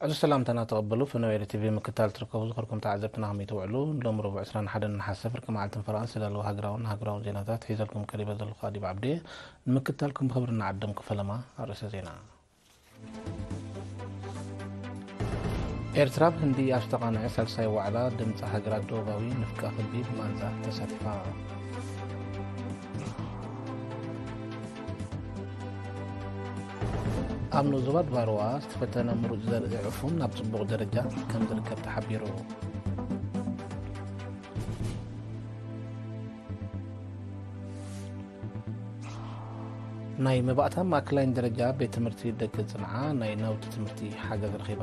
እዚ ሰላምታና ተቐበሉ። ፍኖ ኤሪ ቲቪ ምክታል ትርከቡ ዝኸርኩም ተዓዘብትና ከመይ ትውዕሉ? ሎም ረቡዕ ዕስራን ሓደን ነሓሰ ፍርቂ መዓልትን ፈረቓን ዝተዳለወ ሃገራውን ሃገራውን ዜናታት ሒዘልኩም ቀሪበ ዘለኹ ኣዲብ ዓብዴ። ንምክታልኩም ብኽብሪ እናዓደምኩ ፈለማ ኣርእስተ ዜና። ኤርትራ ብህንዲ ኣብ ዝተቓንዐ ሳልሳይ ዋዕላ ድምፂ ሃገራት ደቡባዊ ንፍቃ ክቢ ብማንዛ ተሳቲፋ። ኣብ ዞባ ድባርዋ ዝተፈተነ ምሩፅ ዘርኢ ዕፉን ናብ ፅቡቕ ደረጃ ከም ዝርከብ ተሓቢሩ። ናይ መባእታ ማእከላይን ደረጃ ቤት ትምህርቲ ደቂ ጽንዓ ናይ ናውቲ ትምህርቲ ሓገዝ ረኺባ።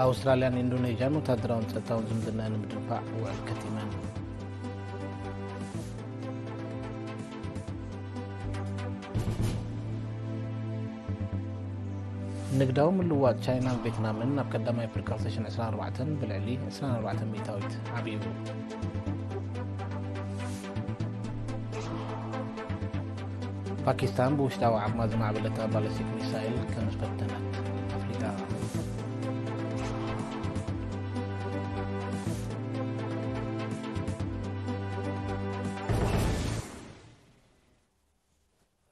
ኣውስትራልያን ኢንዶኔዥያን ወታደራውን ጸጥታውን ዝምድና ንምድንፋዕ ውዕል ከቲመን። ንግዳዊ ምልውዋጥ ቻይናን ቬትናምን ናብ ቀዳማይ ብርቂ ክልተ ሽሕን ዕስራን ኣርባዕተን ብልዕሊ ዕስራን ኣርባዕተን ሚእታዊት ዓብዩ። ፓኪስታን ብውሽጣዊ ዓቕማ ዝማዕበለታ ባለስቲክ ሚሳይል ከም ዝፈተነት ኣፍሊጣ።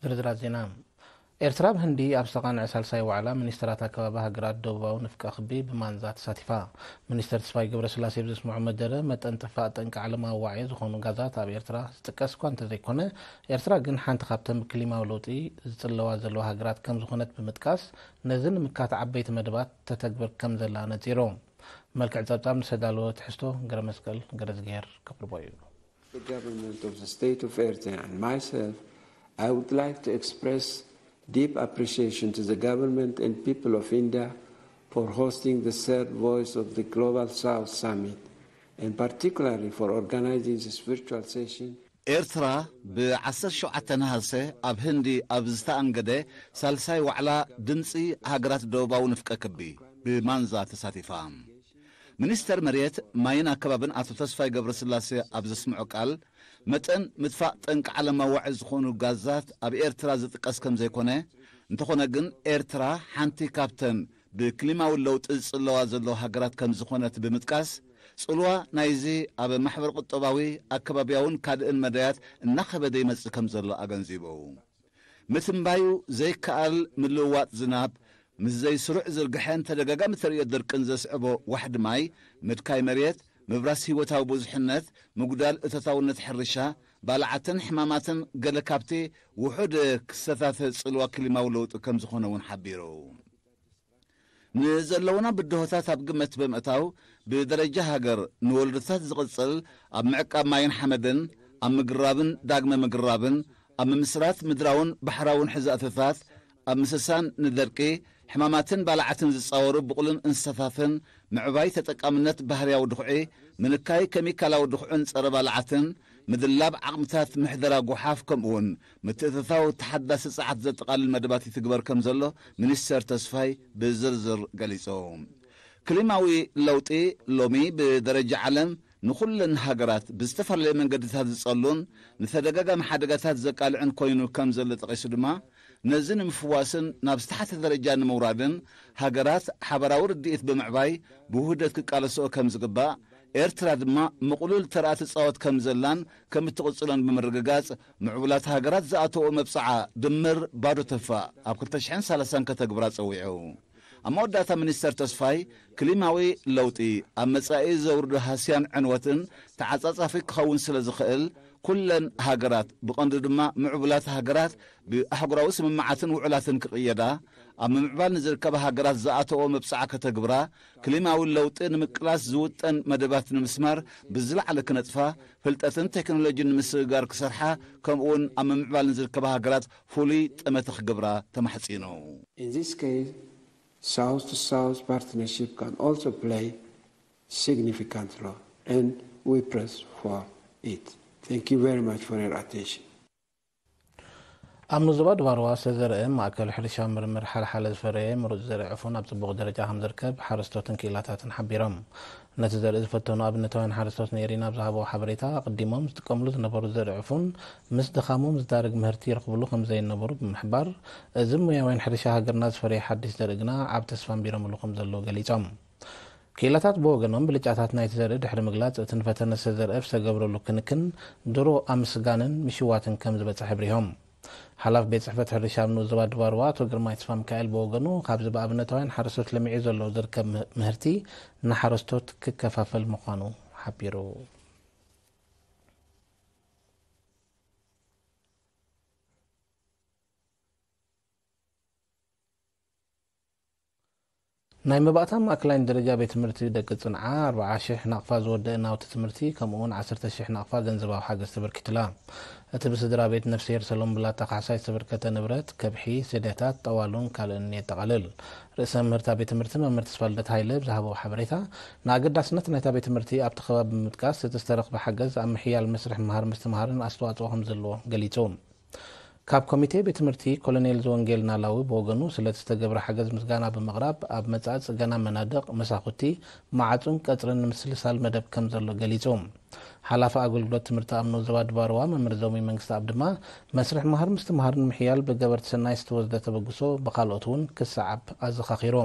ዝርዝራት ዜና። ኤርትራ ብህንዲ ኣብ ዝተቓንዐ ሳልሳይ ዋዕላ ሚኒስትራት ኣከባቢ ሃገራት ደቡባዊ ንፍቀ ክቢ ብማንዛ ተሳቲፋ። ሚኒስተር ተስፋይ ገብረስላሴ ብዘስምዖ መደረ፣ መጠን ጥፋእ ጠንቂ ዓለማዊ ዋዒ ዝኾኑ ጋዛት ኣብ ኤርትራ ዝጥቀስ እኳ እንተዘይኮነ፣ ኤርትራ ግን ሓንቲ ካብተን ብክሊማዊ ለውጢ ዝጽለዋ ዘለዋ ሃገራት ከም ዝኾነት ብምጥቃስ፣ ነዚ ንምክታት ዓበይቲ መደባት ተተግብር ከም ዘላ ነጺሩ። መልክዕ ጸብጻብ ንሰዳለወ ትሕዝቶ ገረ መስቀል ገረዝግሄር ከቕርቦ እዩ። The government of the state of Eritrea and myself, I would like to express deep appreciation to the government and people of India for hosting the third Voice of the Global South Summit, and particularly for organizing this virtual session. ኤርትራ ብ ዓሰርተ ሸውዓተ ነሃሰ ኣብ ህንዲ ኣብ ዝተኣንገደ ሳልሳይ ዋዕላ ድምፂ ሃገራት ደቡባዊ ንፍቀ ክቢ ብማንዛ ተሳቲፋ። ሚኒስተር መሬት፣ ማይን ኣከባብን ኣቶ ተስፋይ ገብረስላሴ ኣብ ዘስምዖ ቃል፣ መጠን ምጥፋእ ጠንቂ ዓለማዊ ዋዒ ዝኾኑ ጋዛት ኣብ ኤርትራ ዝጥቀስ ከም ዘይኮነ፣ እንተኾነ ግን ኤርትራ ሓንቲ ካብተን ብክሊማዊ ለውጢ ዝጽለዋ ዘለዋ ሃገራት ከም ዝኾነት ብምጥቃስ፣ ጽልዋ ናይዚ ኣብ ማሕበረ ቁጠባዊ፣ ኣከባብያውን ካልእን መዳያት እናኸበደ ይመጽእ ከም ዘሎ ኣገንዚቡ። ምትንባዩ ዘይከኣል ምልውዋጥ ዝናብ፣ ምስ ዘይስሩዕ ዝርግሐን ተደጋጋሚ ተርእዮ ድርቅን ዘስዕቦ ዋሕዲ ማይ፣ ምድካይ መሬት፣ ምብራስ ህይወታዊ ብዙሕነት፣ ምጉዳል እቶታውነት ሕርሻ፣ ባልዓትን ሕማማትን ገለ ካብቲ ውሑድ ክስተታት ጽልዋ ክሊማዊ ለውጢ ከም ዝኾነ እውን ሓቢሩ። ንዘለውና ብድሆታት ኣብ ግምት ብምእታው፣ ብደረጃ ሃገር ንወለዶታት ዝቕጽል ኣብ ምዕቃብ ማይን ሓመድን፣ ኣብ ምግራብን ዳግመ ምግራብን፣ ኣብ ምምስራት ምድራውን ባሕራውን ሕዛእትታት፣ ኣብ ምስሳን ንደርቂ፣ ሕማማትን ባልዓትን ዝጻወሩ ብቑልን እንስሳታትን፣ ምዕባይ ተጠቃምነት ባህርያዊ ድኹዒ፣ ምንካይ ኬሚካላዊ ድኹዕን ጸረ ባልዓትን፣ ምድላብ ዓቕምታት ምሕደራ ጓሓፍ፣ ከምኡውን ምትእትታው ተሓዳሲ ጸዓት ዘጠቓልል መደባት ይትግበር ከም ዘሎ ሚኒስተር ተስፋይ ብዝርዝር ገሊጹ። ክሊማዊ ለውጢ ሎሚ ብደረጃ ዓለም ንኹለን ሃገራት ብዝተፈላለየ መንገድታት ዝጸሉን ንተደጋጋሚ ሓደጋታት ዘቃልዕን ኮይኑ ከም ዘሎ ጠቒሱ ድማ፣ ነዚ ንምፍዋስን ናብ ዝተሓተ ደረጃ ንምውራድን ሃገራት ሓበራዊ ርድኢት ብምዕባይ ብውህደት ክቃለስኦ ከም ዝግባእ፣ ኤርትራ ድማ ምቕሉል ተራ ትጻወት ከም ዘላን ከም እትቕጽሎን ብምርግጋጽ፣ ምዕቡላት ሃገራት ዝኣተዎ መብጽዓ ድምር ባዶ ተፋእ ኣብ ክልተ ሽሕን ሰላሳን ከተግብራ ጸዊዑ። ኣብ መወዳእታ ሚኒስተር ተስፋይ፣ ክሊማዊ ለውጢ ኣብ መጻኢ ዘውርዶ ሃስያን ዕንወትን ተዓጻጻፊ ክኸውን ስለ ዝኽእል፣ ኩለን ሃገራት፣ ብቐንዱ ድማ ምዕቡላት ሃገራት፣ ብኣህጉራዊ ስምምዓትን ውዕላትን ክቕየዳ፣ ኣብ ምምዕባል ንዝርከባ ሃገራት ዝኣተዎ መብጽዓ ከተግብራ፣ ክሊማዊ ለውጢ ንምቅላስ ዝውጠን መደባት ንምስማር ብዝለዓለ ክነጥፋ፣ ፍልጠትን ቴክኖሎጂን ንምስግጋር ክሰርሓ፣ ከምኡውን ኣብ ምምዕባል ንዝርከባ ሃገራት ፍሉይ ጠመተ ክገብራ ተማሕጺኑ። In this case, South to South partnership can also play significant role, and we press for it. Thank you very much for your attention. ኣብ ኑዞባ ድባርዋ ዝተዘርአ ማእከል ሕርሻ ምርምር ሓለሓለ ዝፈረየ ምሩፅ ዘርኢ ዕፉን ኣብ ፅቡቕ ደረጃ ከም ዝርከብ ሓረስቶትን ክኢላታትን ሓቢሮም። ነቲ ዘርኢ ዝፈተኑ ኣብነታውያን ሓረስቶት ንኤሪና ብዝሃበዎ ሓበሬታ፣ ኣቐዲሞም ዝጥቀምሉ ዝነበሩ ዘርኢ ዕፉን ምስ ድኻሞም ዝዳረግ ምህርቲ ይረኽብሉ ከም ዘይነበሩ ብምሕባር፣ እዚ ሞያውያን ሕርሻ ሃገርና ዝፈረየ ሓድሽ ዘርኢ ግና ዓብ ተስፋ ኣንቢሮምሉ ከም ዘለዉ ገሊጾም። ክኢላታት ብወገኖም ብልጫታት ናይቲ ዘርኢ ድሕሪ ምግላጽ፣ እቲ ንፈተነ ዝተዘርአ ብዝተገብረሉ ክንክን ድሮ ኣብ ምስጋንን ምሽዋትን ከም ዝበጽሐ ኣብሪሆም። ሓላፊ ቤት ጽሕፈት ሕርሻ ኣብ ንኡስ ዞባ ድባርዋ ኣቶ ግርማይ ተስፋሚካኤል ብወገኑ፣ ካብዚ ብኣብነታውያን ሓረስቶት ለሚዑ ዘሎ ዝርከብ ምህርቲ ንሓረስቶት ክከፋፈል ምዃኑ ሓቢሩ። ናይ መባእታ ማእከላይን ደረጃ ቤት ትምህርቲ ደቂ ጽንዓ ኣርብዓ ሽሕ ናቕፋ ዝወደአ ናውቲ ትምህርቲ፣ ከምኡ እውን ዓሰርተ ሽሕ ናቕፋ ገንዘባዊ ሓገዝ ተበርኪቱላ። እቲ ብስድራ ቤት ነፍስሄር ሰሎን ብላታ ካሕሳይ ዝተበርከተ ንብረት፣ ከብሒ፣ ስደታት፣ ጠዋሉን ካልእን የጠቓልል። ርእሰ መምህርታ ቤት ትምህርቲ መምህር ተስፋልደት ሃይለ ብዝሃበዎ ሓበሬታ፣ ንኣገዳስነት ናይታ ቤት ትምህርቲ ኣብቲ ከባቢ ብምጥቃስ፣ እቲ ዝተረኽበ ሓገዝ ኣብ ምሕያል መስርሕ ምሃር ምስትምሃርን ኣስተዋጽኦ ከም ዘለዎ ገሊጹ። ካብ ኮሚቴ ቤት ትምህርቲ ኮሎኔል ዘወንጌል ናላዊ ብወገኑ፣ ስለቲ ዝተገብረ ሓገዝ ምስጋና ብምቕራብ፣ ኣብ መጻኢ ጽገና መናድቕ፣ መሳኹቲ፣ መዓጹን ቀጽርን ንምስልሳል መደብ ከም ዘሎ ገሊጹ። ሓላፊ ኣገልግሎት ትምህርቲ ኣብ ንኡስ ዞባ ድባርዋ መምህር ዘውሚ መንግስተኣብ ድማ፣ መስርሕ ምሃር ምስትምሃር ንምሕያል ብገበርቲ ሰናይ ዝተወስደ ተበግሶ ብኻልኦት እውን ክሰዓብ ኣዘኻኺሩ።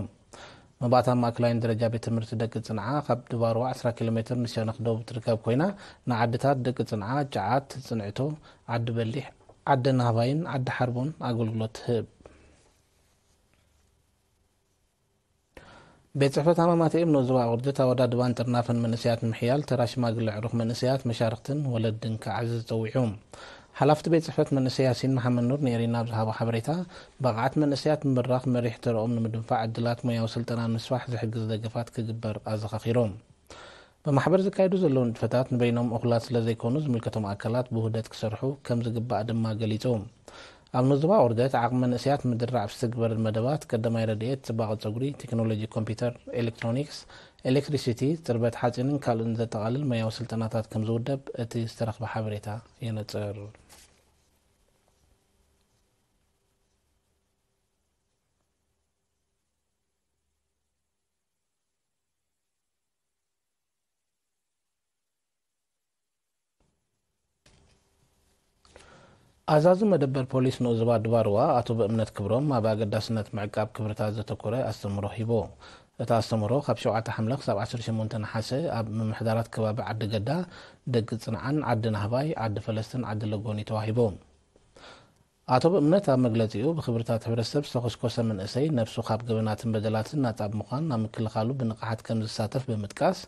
መባእታ ማእከላይን ደረጃ ቤት ትምህርቲ ደቂ ጽንዓ ካብ ድባርዋ ዕስራ ኪሎ ሜትር ንሸነኽ ደቡብ ትርከብ ኮይና፣ ንዓድታት ደቂ ጽንዓ፣ ጨዓት፣ ጽንዕቶ፣ ዓዲ በሊሕ፣ ዓዲ ናህባይን ዓዲ ሓርቦን ኣገልግሎት ትህብ። ቤት ጽሕፈት ሃማማተ እምኖ ዞባ ኣቑርደት ኣወዳድባን ጥርናፈን መንእሰያት ንምሕያል ተራ ሽማግለ ዕሩኽ መንእሰያት መሻርኽትን ወለድን ክዓዝዝ ጸዊዑ። ሓላፍቲ ቤት ጽሕፈት መንእሰይ ያሲን መሓመድ ኑር ንኤሪና ኣብ ዝሃቦ ሓበሬታ፣ ብቕዓት መንእሰያት ምብራኽ መሪሕ ተረኦም ንምድንፋዕ ዕድላት ሞያዊ ስልጠና ንምስፋሕ ዝሕግዝ ደገፋት ክግበር ኣዘኻኺሩ። ብማሕበር ዝካየዱ ዘለዉ ንጥፈታት ንበይኖም እኹላት ስለ ዘይኮኑ፣ ዝምልከቶም ኣካላት ብውህደት ክሰርሑ ከም ዝግባእ ድማ ገሊጹ። ኣብ ንኡስ ዞባ ቁርደት ዓቕሚ መንእሰያት ምድራዕ ብዝትግበር መደባት ቀዳማይ ረድኤት፣ ጽባቐ ጸጉሪ፣ ቴክኖሎጂ ኮምፒውተር፣ ኤሌክትሮኒክስ፣ ኤሌክትሪሲቲ፣ ጽርበት ሓጺንን ካልእን ዘጠቓልል ሞያዊ ስልጠናታት ከም ዝውደብ እቲ ዝተረኽበ ሓበሬታ የነጽር። ኣዛዚ መደበር ፖሊስ ንኡስ ዞባ ድባርዋ ኣቶ በእምነት ክብሮም ኣብ ኣገዳስነት ምዕቃብ ክብርታት ዘተኮረ ኣስተምህሮ ሂቡ። እቲ ኣስተምህሮ ካብ ሸውዓተ ሓምለ ክሳብ ዓሰርተ ሸሞንተ ነሓሰ ኣብ ምምሕዳራት ከባቢ ዓዲ ገዳ፣ ደቂ ጽንዓን ዓዲ ናህባይ፣ ዓዲ ፈለስትን ዓዲ ለጎኒ ተዋሂቡ። ኣቶ በእምነት ኣብ መግለጺኡ፣ ብኽብርታት ሕብረተሰብ ዝተኾስኮሰ መንእሰይ ነብሱ ካብ ገበናትን በደላትን ናጻ ብምዃን ናብ ምክልኻሉ ብንቕሓት ከም ዝሳተፍ ብምጥቃስ፣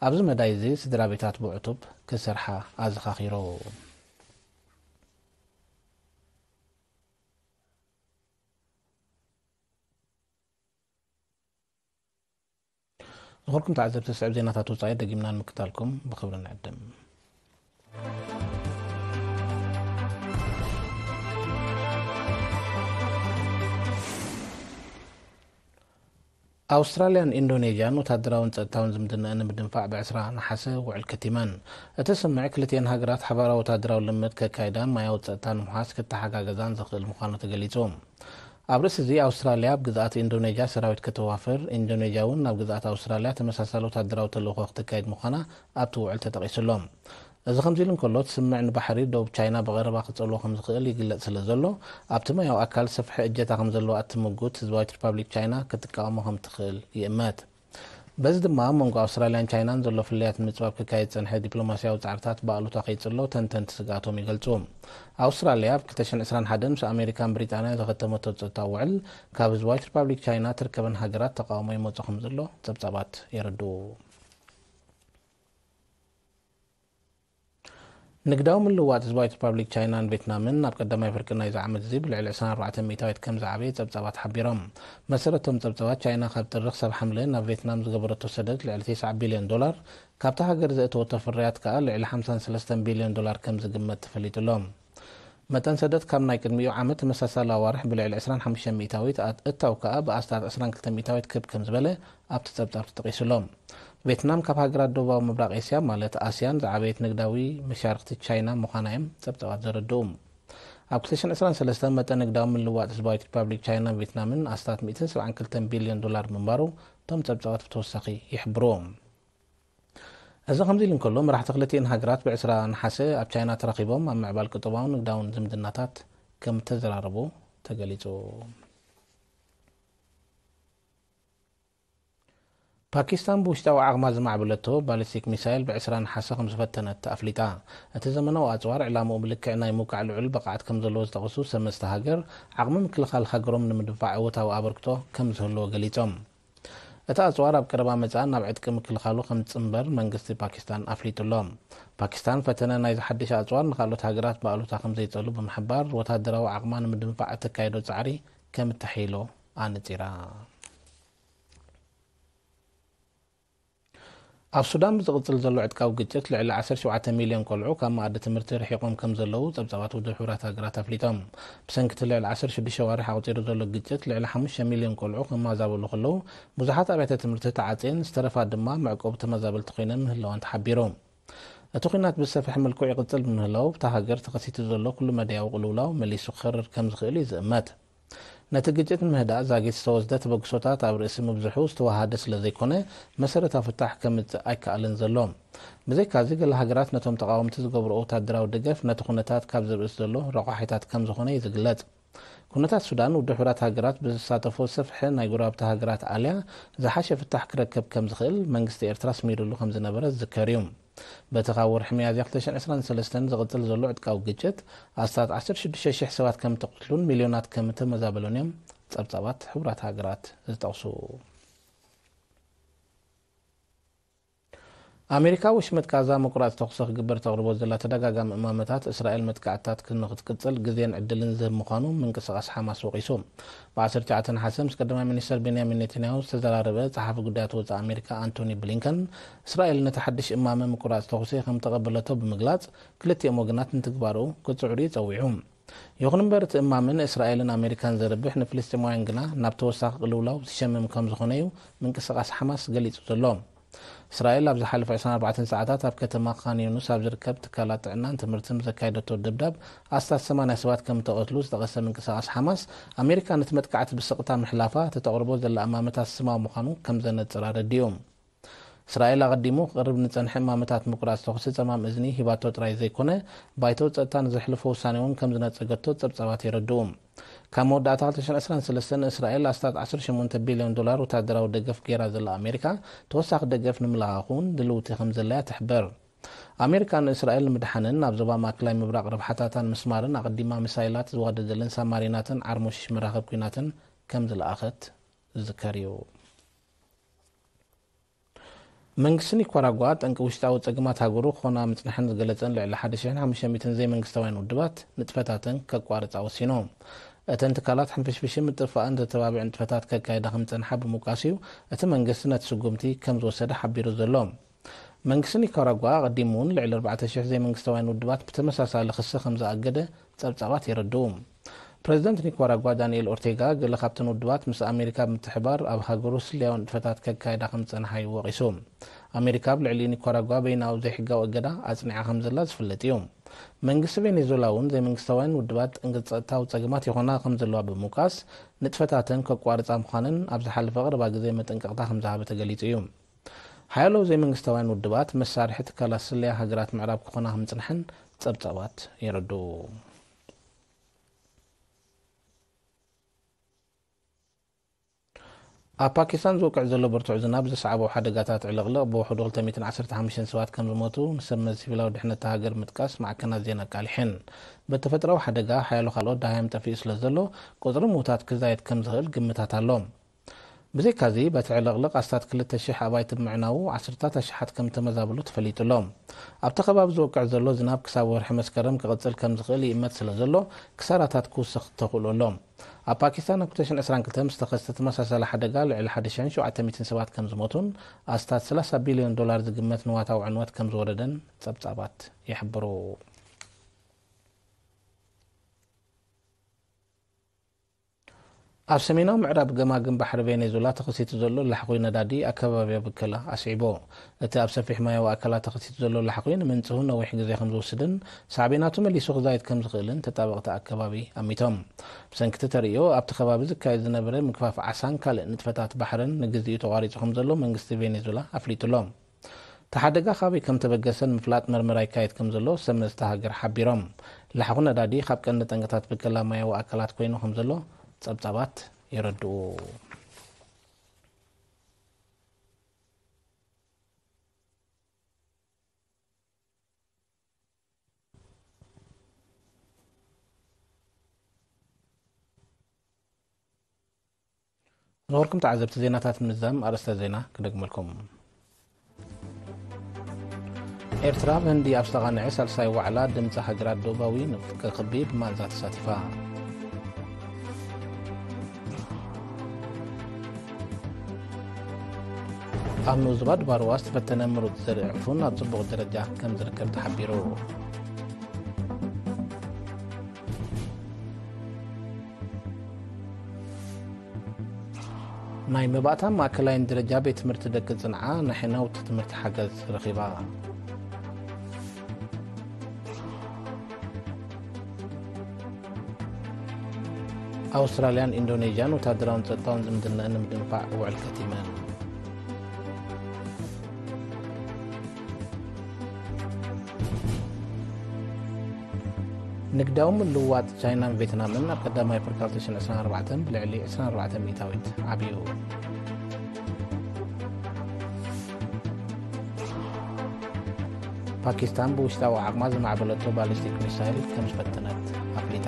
ኣብዚ መዳይ እዚ ስድራ ቤታት ብዕቱብ ክሰርሓ ኣዘኻኺሩ። ዝኸበርኩም ተዓዘብቲ፣ ስዕብ ዜናታት ወጻኢ ደጊምና ንምክታልኩም ብኽብሪ ንዕድም። ኣውስትራልያን ኢንዶኔዥያን ወታደራውን ጸጥታውን ዝምድናኣን ንምድንፋዕ ብዕስራ ነሓሰ ውዕል ከቲመን። እቲ ስምምዕ ክልቲኤን ሃገራት ሓባራዊ ወታደራዊ ልምምድ ከካይዳን ማያዊ ጸጥታ ንምውሓስ ክተሓጋገዛን ዘኽእል ምዃኑ ተገሊጹ። ኣብ ርእሲ እዚ፣ ኣውስትራልያ ኣብ ግዝኣት ኢንዶኔዥያ ሰራዊት ከተዋፍር፣ ኢንዶኔዥያ እውን ናብ ግዝኣት ኣውስትራልያ ተመሳሳሊ ወታደራዊ ተልእኾ ክትካየድ ምዃና ኣብቲ ውዕል ተጠቒሱ ኣሎ። እዚ ከምዚ ኢሉ እንከሎ፣ እቲ ስምምዕ ንባሕሪ ደቡብ ቻይና ብቐረባ ክጸልዎ ከም ዝኽእል ይግለጽ ስለ ዘሎ፣ ኣብቲ ማያዊ ኣካል ሰፍሒ እጀታ ከም ዘለዋ እትምጉት ህዝባዊት ሪፓብሊክ ቻይና ክትቃወሞ ከም ትኽእል ይእመት። በዚ ድማ፣ ኣብ መንጎ ኣውስትራልያን ቻይናን ዘሎ ፍልልያት ንምጽባብ ክካየድ ዝጸንሐ ዲፕሎማስያዊ ጻዕርታት ብኣሉታ ከይጽሎ ተንተንቲ ስግኣቶም ይገልጹ። ኣውስትራልያ ኣብ ክልተ ሽሕን ዕስራን ሓደን ምስ ኣሜሪካን ብሪጣንያን ዘኸተመቶ ጸጥታዊ ውዕል፣ ካብ ህዝባዊት ሪፓብሊክ ቻይና ትርከበን ሃገራት ተቃውሞ ይመጾ ከም ዘሎ ጸብጻባት የረድኡ። ንግዳዊ ምልውዋጥ ህዝባዊት ሪፓብሊክ ቻይናን ቬትናምን ኣብ ቀዳማይ ፍርቂ ናይዚ ዓመት እዚ ብልዕሊ ዕስራን ኣርባዕተን ሚእታዊት ከም ዝዓበየ ጸብጻባት ሓቢሮም። መሰረት እቶም ጸብጻባት፣ ቻይና ካብ ጥሪ ክሳብ ሓምለ ናብ ቬትናም ዝገበረቶ ሰደድ ልዕሊ ተስዓ ቢልዮን ዶላር፣ ካብታ ሃገር ዘእተወቶ ፍርያት ከኣ ልዕሊ ሓምሳን ሰለስተን ቢልዮን ዶላር ከም ዝግመት ተፈሊጡ ኣሎ። መጠን ሰደድ ካብ ናይ ቅድሚኡ ዓመት ተመሳሳሊ ኣዋርሕ ብልዕሊ ዕስራን ሓሙሽተን ሚእታዊት፣ ኣት-፣ እታው ከኣ ብኣስታት ዕስራን ክልተን ሚእታዊት ክብ ከም ዝበለ ኣብቲ ጸብጻብ ተጠቒሱ ኣሎ። ቬትናም ካብ ሃገራት ደቡባዊ ምብራቕ ኤስያ፣ ማለት ኣስያን፣ ዝዓበየት ንግዳዊ መሻርኽቲ ቻይና ምዃና እዮም ጸብጻባት ዘረድኡ። ኣብ ክልተ ሽሕን ዕስራን ሰለስተን መጠን ንግዳዊ ምልውዋጥ ህዝባዊት ሪፓብሊክ ቻይናን ቪየትናምን ኣስታት ሚእትን ሰብዓን ክልተን ቢልዮን ዶላር ምንባሩ እቶም ጸብጻባት ብተወሳኺ ይሕብሩ። እዚ ከምዚ ኢሉ እንከሎ፣ መራሕቲ ክልቲኤን ሃገራት ብዕስራ ነሓሰ ኣብ ቻይና ተራኺቦም ኣብ ምዕባል ቁጠባውን ንግዳውን ዝምድናታት ከም እተዘራረቡ ተገሊጹ። ፓኪስታን ብውሽጣዊ ዓቕማ ዝማዕበለቶ ባሊስቲክ ሚሳይል ብዕስራ ነሓሰ ከም ዝፈተነት ኣፍሊጣ። እቲ ዘመናዊ ኣጽዋር ዕላምኡ ብልክዕ ናይ ምውቃዕ ልዑል ብቕዓት ከም ዘለዎ ዝጠቐሱ ሰመስቲ ሃገር፣ ዓቕሚ ምክልኻል ሃገሮም ንምድንፋዕ እወታዊ ኣበርክቶ ከም ዝህልዎ ገሊጾም። እቲ ኣጽዋር ኣብ ቀረባ መጻኢ ናብ ዕጥቂ ምክልኻሉ ከም ዝጽንበር መንግስቲ ፓኪስታን ኣፍሊጡ ኣሎ። ፓኪስታን ፈተነ ናይዚ ሓድሽ ኣጽዋር ንኻልኦት ሃገራት ብኣሉታ ከም ዘይጸሉ ብምሕባር፣ ወታደራዊ ዓቕማ ንምድንፋዕ እተካየዶ ጻዕሪ ከም እተሐይሎ ኣነጺራ። ኣብ ሱዳን ብዝቕጽል ዘሎ ዕጥቃዊ ግጭት ልዕሊ ዓሰርተ ሸውዓተ ሚልዮን ቆልዑ ካብ መኣዲ ትምህርቲ ርሒቖም ከም ዘለዉ ጸብጻባት ውድብ ሕቡራት ሃገራት ኣፍሊጦም። ብሰንኪ እቲ ልዕሊ ዓሰርተ ሽዱሽተ ኣዋርሕ ኣቑጺሩ ዘሎ ግጭት ልዕሊ ሓሙሽተ ሚልዮን ቆልዑ ክመዛበሉ ከለዉ፣ ብዙሓት ኣብያተ ትምህርቲ ተዓጽየን፣ ዝተረፋ ድማ መዕቆቢ ተመዛበልቲ ኮይነን ምህላወን ተሓቢሩ። እቲ ኲናት ብዝሰፍሐ መልክዑ ይቕጽል ብምህላዉ፣ ኣብታ ሃገር ተኸሲቱ ዘሎ ኩሉ መዳያዊ ቅልውላው መሊሱ ክኸርር ከም ዝኽእል እዩ ዝእመት። ነቲ ግጭት ንምህዳእ ዛጊት ዝተወስደ ተበግሶታት ኣብ ርእሲ ምብዝሑ ዝተወሃደ ስለ ዘይኮነ፣ መሰረታዊ ፍታሕ ከምጽእ ኣይከኣልን ዘሎ። ብዘይካዚ፣ ገለ ሃገራት ነቶም ተቓወምቲ ዝገብርኦ ወታደራዊ ደገፍ ነቲ ኩነታት ካብ ዘብእስ ዘሎ ረቋሒታት ከም ዝኾነ እዩ ዝግለጽ። ኩነታት ሱዳን፣ ውድብ ሕቡራት ሃገራት ብዝሳተፎ ሰፍሐ ናይ ጎረባብቲ ሃገራት ኣልያ ዝሓሸ ፍታሕ ክረክብ ከም ዝኽእል መንግስቲ ኤርትራ ኣስሚሩሉ ከም ዝነበረ ዝዝከር እዩ። በቲ ካብ ወርሒ ሚያዝያ ክልተ ሽሕን ዕስራን ሰለስተን ዝቕጽል ዘሎ ዕጥቃዊ ግጭት፣ ኣስታት ዓሰርተ ሽዱሽተ ሽሕ ሰባት ከም እተቐትሉን ሚልዮናት ከም እተመዛበሉን እዮም ጸብጻባት ሕቡራት ሃገራት ዝጠቕሱ። ኣሜሪካ፣ ወሽመጥ ጋዛ ምቁራጽ ተኹሲ ክግበር ተቕርቦ ዘላ ተደጋጋሚ እማመታት፣ እስራኤል መጥቃዕትታት ንክትቅጽል ግዜን ዕድልን ዝህብ ምዃኑ ምንቅስቓስ ሓማስ ወቒሱ። ብ ዓሰርተ ትሽዓተ ነሓሰ ምስ ቀዳማይ ሚኒስተር ቤንያሚን ኔታንያሁ ዝተዘራረበ ጸሓፊ ጉዳያት ወጻኢ ኣሜሪካ ኣንቶኒ ብሊንከን፣ እስራኤል ነቲ ሓድሽ እማመ ምቁራጽ ተኹሲ ከም ተቐበለቶ ብምግላጽ፣ ክልቲኦም ወገናት ንትግባርኡ ክጽዕሩ እዩ ጸዊዑ። ይኹን እምበር፣ እቲ እማመ ንእስራኤልን ኣሜሪካን ዘርብሕ፣ ንፍልስጤማውያን ግና ናብ ተወሳኺ ቅልውላው ዝሸምም ከም ዝኾነ እዩ ምንቅስቓስ ሓማስ ገሊጹ ዘሎ። እስራኤል ኣብ ዝሓለፈ ዕስራን ኣርባዕተን ሰዓታት ኣብ ከተማ ካን ዩኑስ ኣብ ዝርከብ ትካላት ጥዕናን ትምህርትን ብዘካየደቶ ደብዳብ ኣስታት ሰማንያ ሰባት ከም እተቐትሉ ዝጠቐሰ ምንቅስቓስ ሓማስ፣ ኣሜሪካ ነቲ መጥቃዕቲ ብስቕታ ምሕላፋ፣ እቲ ተቕርቦ ዘላ እማመታት ስማዊ ምዃኑ ከም ዘነጽር ኣረዲኡ። እስራኤል ኣቐዲሙ ክቐርብ ንጸንሐ እማመታት ምቁራጽ ተኹሲ ጸማም እዝኒ ሂባቶ ጥራይ ዘይኮነ፣ ባይቶ ጸጥታ ንዘሕልፎ ውሳኔ እውን ከም ዝነጸገቶ ጸብጻባት የረድኡ። ካብ መወዳእታ ክልተ ሽሕን ዕስራን ሰለስተን እስራኤል ኣስታት ዓሰርተ ሸሞንተ ቢልዮን ዶላር ወታደራዊ ደገፍ ገይራ ዘላ ኣሜሪካ፣ ተወሳኺ ደገፍ ንምልኣኽ እውን ድልውቲ ከም ዘለያ ትሕብር። ኣሜሪካ ንእስራኤል ንምድሓንን ኣብ ዞባ ማእከላይ ምብራቕ ረብሓታታ ንምስማርን ኣቐዲማ ሚሳይላት ዝዋደደለን ሳብማሪናትን ዓርሞሽሽ መራኸብ ኲናትን ከም ዝለኣኸት ዝዝከር እዩ። መንግስቲ ኒካራጓ፣ ጠንቂ ውሽጣዊ ጸገማት ሃገሩ ክኾና ምጽንሐን ዝገለጸን ልዕሊ ሓደ ሽሕን ሓሙሽተ ሚእትን ዘይመንግስታውያን ውድባት፣ ንጥፈታተን ከቋርጻ ወሲኑ። እተን ትካላት ሕንፍሽፍሽን ምጥፍኣን ዘተባብዕ ንጥፈታት ከካይዳ ከም ዝጸንሓ ብምውቃስ እዩ፣ እቲ መንግስቲ ነቲ ስጉምቲ ከም ዝወሰደ ሓቢሩ ዘሎ። መንግስቲ ኒካራጓ፣ ኣቐዲሙ እውን ልዕሊ ኣርባዕተ ሽሕ ዘይመንግስታውያን ውድባት ብተመሳሳሊ ክሲ ከም ዝኣገደ ጸብጻባት የረድኡ። ፕረዚደንት ኒካራጓ ዳንኤል ኦርቴጋ፣ ገለ ካብተን ውድባት ምስ ኣሜሪካ ብምትሕባር ኣብ ሃገሩ ስለያዊ ንጥፈታት ከካይዳ ከም ዝጸንሓ እዩ ወቒሱ። ኣሜሪካ ኣብ ልዕሊ ኒካራጓ በይናዊ ዘይሕጋዊ እገዳ ኣጽኒዓ ከም ዘላ ዝፍለጥ እዩ። መንግስቲ ቬኔዙዌላ እውን ዘይመንግስታውያን ውድባት ጠንቂ ጸጥታዊ ጸገማት ይኾና ከም ዘለዋ ብምውቃስ፣ ንጥፈታተን ከቋርጻ ምዃነን ኣብ ዝሓለፈ ቀረባ ግዜ መጠንቀቕታ ከም ዝሃበ ተገሊጹ እዩ። ሓያሎ ዘይመንግስታውያን ውድባት መሳርሒ ትካላት ስለያ ሃገራት ምዕራብ ክኾና ከም ዝጸንሐን ጸብጻባት የረድኡ። ኣብ ፓኪስታን ዝወቅዕ ዘሎ ብርቱዕ ዝናብ ዘስዓቦ ሓደጋታት ዕልቕልቕ ብውሕዱ ክልተ ሚእትን ዓሰርተ ሓሙሽተን ሰባት ከም ዝሞቱ ንሰብ መዚ ሲቪላዊ ድሕነት እታ ሃገር ምጥቃስ ማዕከናት ዜና ኣቃሊሐን። በቲ ተፈጥሮኣዊ ሓደጋ ሓያሎ ካልኦት ደሃዮም ጠፊኡ ስለ ዘሎ፣ ቁጽሪ ምዉታት ክዛየድ ከም ዝኽእል ግምታት ኣሎ። ብዘይካዚ፣ በቲ ዕልቕልቕ ኣስታት ክልተ ሽሕ ኣባይቲ ብምዕናዉ፣ ዓሰርታት ኣሽሓት ከም እተመዛበሉ ተፈሊጡ ኣሎ። ኣብቲ ከባቢ ዝወቅዕ ዘሎ ዝናብ ክሳብ ወርሒ መስከረም ክቕጽል ከም ዝኽእል ይእመት ስለ ዘሎ፣ ክሳራታት ክውስኽ ተኽእሎ ኣሎ። ኣብ ፓኪስታን ኣብ ክልተ ሽሕን ዕስራን ክልተን ምስ ተኸስተ ተመሳሳሊ ሓደጋ ልዕሊ ሓደ ሽሕን ሸውዓተ ሚእትን ሰባት ከም ዝሞቱን ኣስታት ሰላሳ ቢልዮን ዶላር ዝግመት ንዋታዊ ዕንወት ከም ዝወረደን ጸብጻባት ይሕብሩ። ኣብ ሰሜናዊ ምዕራብ ገማግም ባሕሪ ቬኔዙላ ተኸሲቱ ዘሎ ላሕኹይ ነዳዲ ኣከባብያዊ ብከላ ኣስዒቦ። እቲ ኣብ ሰፊሕ ማያዊ ኣካላት ተኸሲቱ ዘሎ ላሕኹይ ንምንጽሁ ነዊሕ ግዜ ከም ዝወስድን ሳዕቤናቱ መሊሱ ክዛይድ ከም ዝኽእልን ተጣበቕቲ ኣከባቢ ኣሚቶም። ብሰንኪ እቲ ተርእዮ ኣብቲ ከባቢ ዝካየድ ዝነበረ ምግፋፍ ዓሳን ካልእ ንጥፈታት ባሕርን ንግዚኡ ተቋሪጹ ከም ዘሎ መንግስቲ ቬኔዙላ ኣፍሊጡ ኣሎ። እቲ ሓደጋ ካበይ ከም ተበገሰ ንምፍላጥ መርመራ ይካየድ ከም ዘሎ ሰብመዚ እታ ሃገር ሓቢሮም። ላሕኹ ነዳዲ ካብ ቀንዲ ጠንቅታት ብከላ ማያዊ ኣካላት ኮይኑ ከም ዘሎ ጸብጻባት የረድኡ። ዝኸበርኩም ተዓዘብቲ፣ ዜናታት ምዛም ኣርእስተ ዜና ክደግመልኩም። ኤርትራ ብህንዲ ኣብ ዝተቓንዐ ሳልሳይ ዋዕላ ድምፂ ሃገራት ደቡባዊ ንፍቀ ክቢ ብማንዛ ተሳቲፋ። ኣብ ንኡዝ ባድባርዋ ዝተፈተነ ምሩፅ ዘርኢ ዕፉን ኣብ ፅቡቕ ደረጃ ከም ዝርከብ ተሓቢሩ። ናይ መባእታ ማእከላይን ደረጃ ቤት ትምህርቲ ደቂ ጽንዓ ናይ ናውቲ ትምህርቲ ሓገዝ ረኺባ። ኣውስትራልያን ኢንዶኔዥያን ወታደራውን ጸጥታውን ዝምድናኣን ንምድንፋዕ ውዕል ከቲመን። ንግዳዊ ምልውዋጥ ቻይናን ቬትናምን ኣብ ቀዳማይ ኣፕሪል ክልተ ሽሕን ዕስራን ኣርባዕተን ብልዕሊ ዕስራን ኣርባዕተን ሚእታዊት ዓብዩ። ፓኪስታን ብውሽጣዊ ዓቕማ ዝማዕበለቶ ባሊስቲክ ሚሳይል ከም ዝፈተነት ኣፍሊጣ።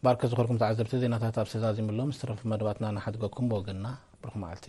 ባርከ ዝኾርኩም ተዓዘብቲ፣ ዜናታት ኣብ ሰዛዚም ኣሎ። ምስ ተረፉ መደባትና ንሓድገኩም ብወገንና ብሩኽ መዓልቲ።